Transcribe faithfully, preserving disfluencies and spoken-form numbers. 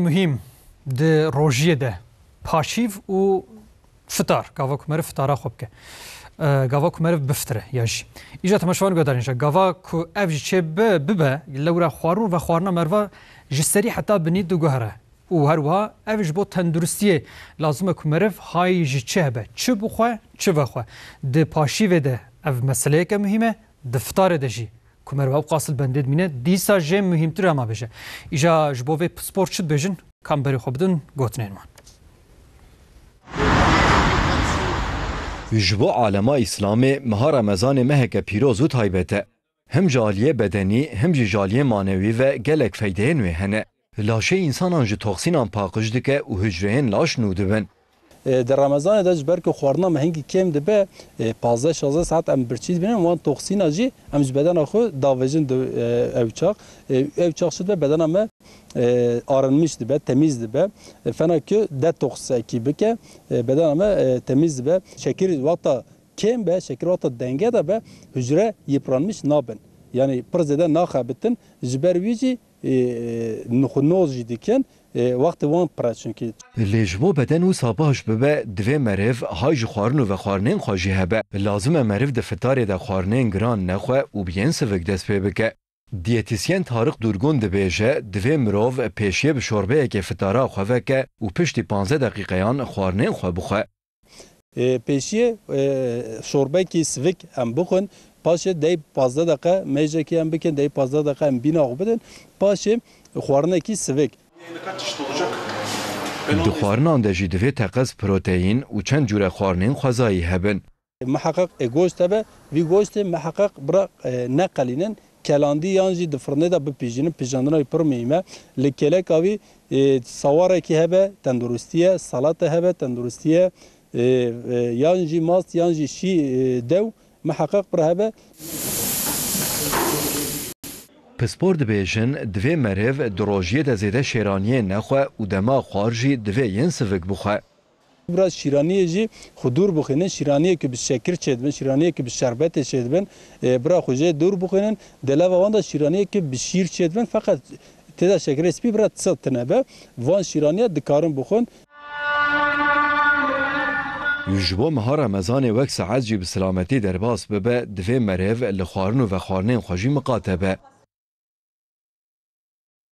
Muhîm di rojiyê de paşîv û fitar, gava ku meriv fitara xwe bike. E, gava ku meriv bifitire ya jî. Îja temaşevan guhdarên jî, gava ku ev jî çê bi-, bibe, lewra xwarin û vexwarina meriva ji serî heta binî diguhere. Û her wiha ev ji bo tenduristiyê lazim e ku meriv hay ji çi hebe, çi bixwe, çi vexwe. Di paşîvê de ev meseleyeke muhîm e, di fitarê de jî ku meriv ew qas li bendê dimîne, dîsa jê muhîmtir e, ma bêje. Îja ji bo vê pispor çi dibêjin? Kam berê xwe bidin gotinên wan. Ji bo alema Îslamê meha Remezanê meheke pîroz û taybet e. Him ji aliyê bedenî, him jî ji aliyê manewî ve gelek feydeyên wê hene. Laşê însanan ji toksînan paqij dike û hucreyên laş nû dibin. E, di Remezanê de ji ber ku xwarina me hingî kêm dibe, e, pazdeh şazdeh saet em birçî dibînin, wan toksîna jî em ji bedena xwe davêjin di, e, ew çax. E, ew çax çi dibe, bedena me, e, arınmış dibe, temîz dibe. E, fena ku detoksekî bike, e, bedena me, e, temîz dibe. Şekir wexta kêm be, şekir wexta denge de be, hucre yıpranmış nabin. Yani pir zêde naxebitin, ji ber wî jî, e, nixunoz jî dikin, e, wextê wan pire çunkî. Lê ji bo beden wisa baş bibe, divê meriv hay ji xwarin û vexwarinên xwe jî hebe. Lazim e meriv di fitarê de xwarinên giran nexwe û bi yên sivik dest pê bike. Diyetîsyen Tarık Durgun dibêje, divê mirov pêşiyê bi şorbeyekê fitara xwe veke û piştî panzdeh deqîqeyan xwarinên xwe bixwe. E, pêşiyê, e, şorbekî sivik em bixwin, paşê dey pazdeh deqe mêjekî em bikin, dey pazdeh deqe em bîna xwe bidin, paşê xwarinekî sivik. Di xwarinan de jî divê teqez proteîn û çend cûre xwarinên xwezayî hebin. Miheqeq ê goşt hebe, vî goştê miheqeq bira, e, neqelînin, kelandî yan jî di firnê de bipîjînin, pîjandina wî pir muhîm e. Li kêleka wî, e, sawarekî hebe, tenduristî ye, salate hebe, tenduristî ye, e, e, yan jî mast, yan jî şî, e, dew, miheqeq bira hebe. Pispor dibêjin, divê meriv di rojiyê de zêde şêraniyê nexwe û dema xwar jî divê yên sivik bixwe. Bira şîraniyê jî xwe dûr bixînin, şîraniyê ku bi şekir çêdibin, şîraniyê ku bi şerbetê çêdibin, e, bira xwe jê dûr bixînin. Di leva wan de şîraniyê ku bi şîr çêdibin, feqet tê de şekirê spî bira çi tune be, van şîraniya dikarin bixwin. Ji bo meha Remezanê wek saet jî bi silametî derbas bibe, divê meriv li xwarin û vexwarinên xwe jî miqate be.